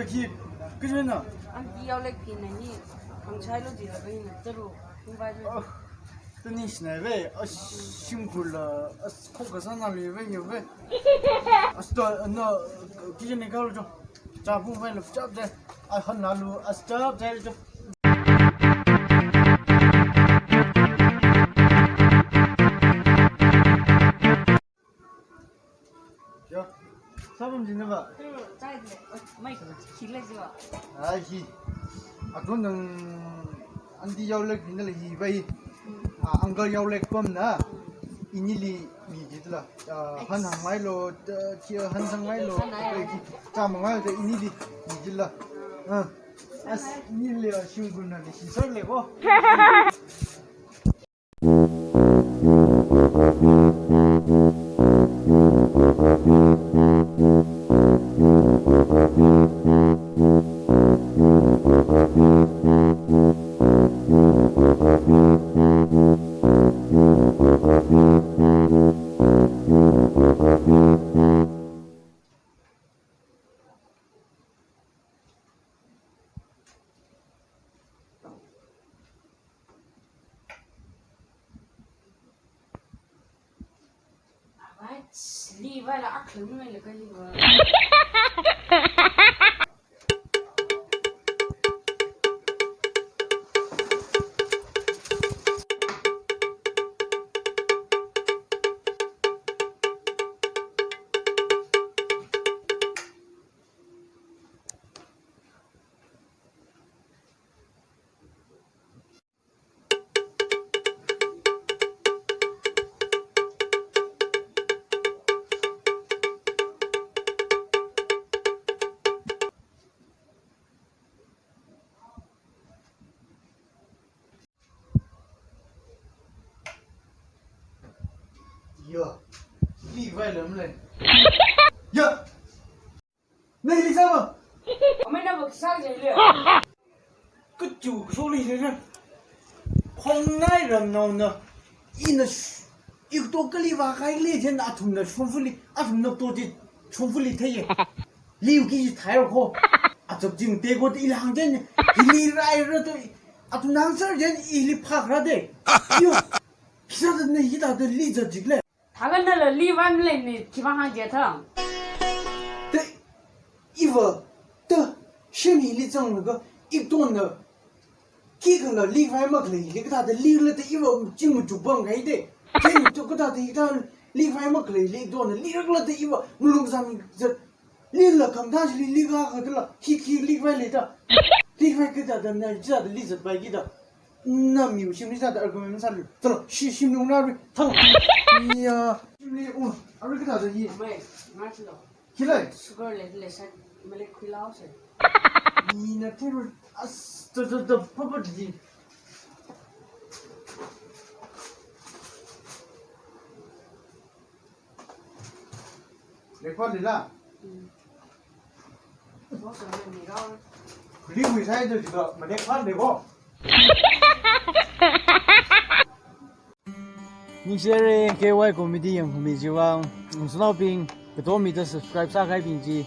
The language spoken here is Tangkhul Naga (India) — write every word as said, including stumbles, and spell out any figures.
Hi, kachina? Aunty Yaolekphina hi, hāngshailu jilakha ina, chālu, hungvailu. Oh, tani shinai ve, ash, shimkhurla, ash, khokasāna li ve, yo ve. Ash, to, no, kitchen li kalu cho. Chā phungvailu, chap chai. Ai, hānnalu, ash, chap chai cho. Yo, sāpam jina va? Chai le, mai khila jiva. Ai hi. Athum nang Aunty Yaolekphina la hi vai. Ah, Uncle Yaolekpamna. Inili mi jitla. Ah, hān hāngngailu, ah, chi hān sāngngailu. Hān hāngngailu. Chāmangngailu inili mi jitla. Ah, ash, inili shimkhurna li shisar le ko. Avai, li vaila akhlang maila kali va. Yo, li vai lam le. Yo. Nali sāma? Amei na bak sā jai le. Kachu kaso li le na. Khongnai ramnaona. Ina sh-, ikto kali vākahai le jen athumna shongfali, athumna to ji shongfali theiya. Liuki ji thai ko. Achap jing te ko ili hāng jen. Ili rai ra to. Athumna hāngsāra jen ili phak ra de. Yo. Kisa da na hithāda li zat jik le. Thākha nala li vai maleimana, khiwui vang hāngjiya thang. Te, iva, te, shim hili zanglaga, iktona, khikhala li vai makhalei hili kathāda lila te iva, ching machuk bang kai de. Ching machuk kathāda hithā li vai makhalei hili iktona, lila te iva, malung zang zat. Lila khangda chili li kha kha tala, khi khi li vai le ta. Li vai kha ta ta na ja ta li zat bai ki ta. Na mi u shim li zat argument sa lu. Tala, shi shim lu na ri. Tala. Ya, shim li u, a ri kha ta ta yi. Mai, ngai chilo. Khi lai. Sugar le le sa, male khui lao se. Ni na te ru, as, ta ta ta, pa pa di. Record lila. Kuli kui sai tu jiko, ma record le ko. Ningshi haira, K Y Comedy yangkhami chiwui vang, ngasotnaobing, katomida subscribe sākahaibing chi,